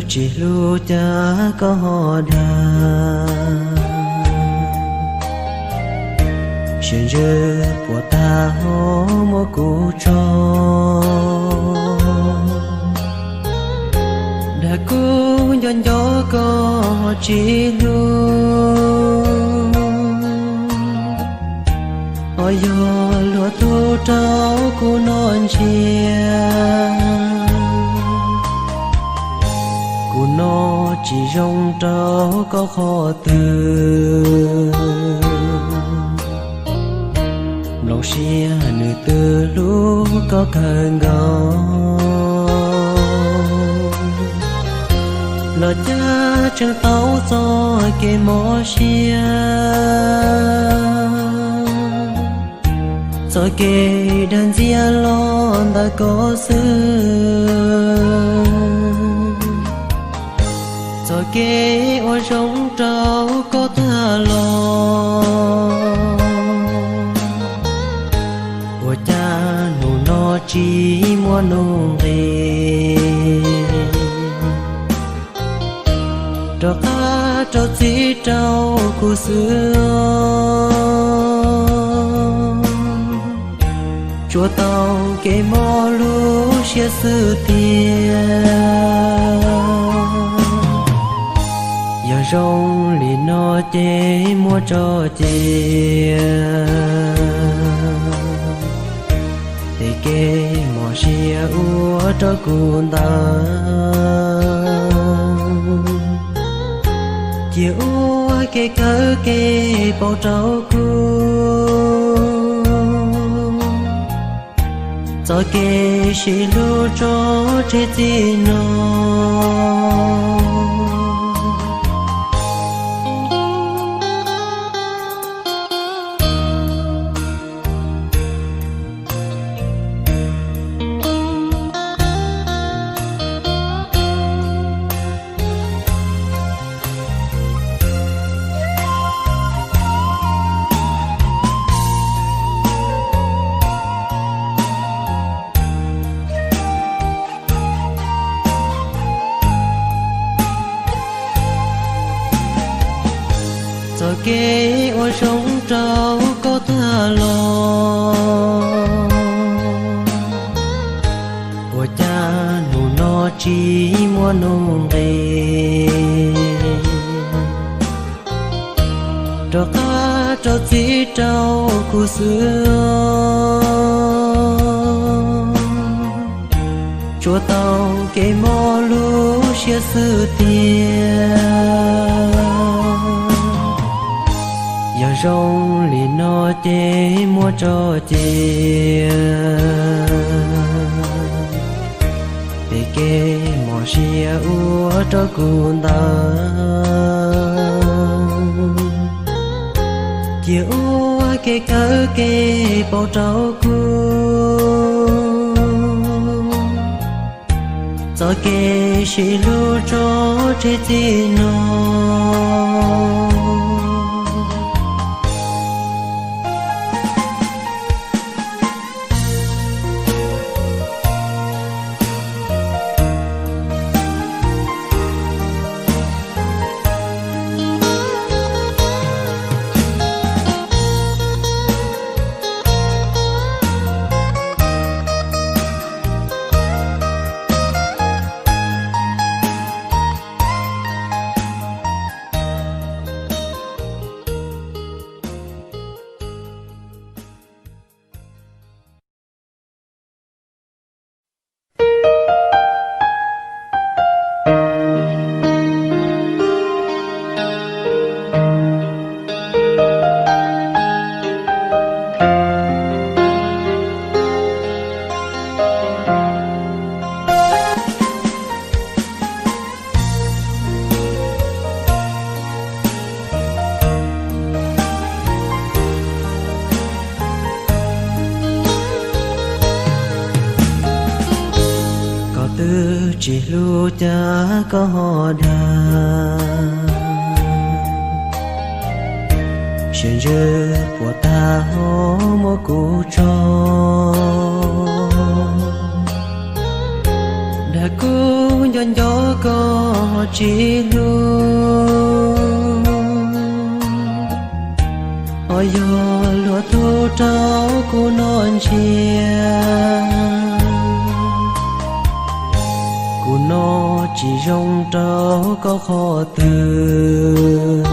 Tsis hlub cas koj ho dag, sawv ntsws puas tag ho muab kuv tso. Dag kuv nco nco koj tsis hlub, ho yog luag tug rau kuv noj ntsia. Kuv noj tsis zoo rau koj qhov twg, nplooj siab nws twb hlub koj kawg nkaus, los cas tseem tau txoj kev mob siab, txoj kev dag ntxias los ntawm koj xwb, txoj kev ua zoo rau koj tag los. Ua cas hnub no tsis muaj nuj nqis, rov qab rau txim rau kuv xwb. Tsuas tau kev mob lub siab xwb tiag, yog zoo li no ces muab tso cia, tej kev mob siab ua rau kuv ntawd, cia ua kev kawb kev paus rau kuv, txoj kev sib hlub tso tseg txij no. Txoj kev ua zoo rau koj tag los, ua cas hnub no tsis muaj nuj nqis, rov qab rau txim rau kuv xwb. Tsuas tau kev mob lub siab xwb tiag, yog zoo li no ces muab tso cia, tej kev mob siab ua rau kuv ntawd, cia ua kev kawb kev paus rau kuv, txoj kev sib hlub tso tseg txij no. Koj twb tsis hlub cas koj ho dag, sawv ntsws puas tag ho muab kuv tso. Dag kuv Cov nco koj tsis hlub, ho yog luag tug rau kuv noj ntsiav. Kuv noj tsis zoo rau koj qhov twg,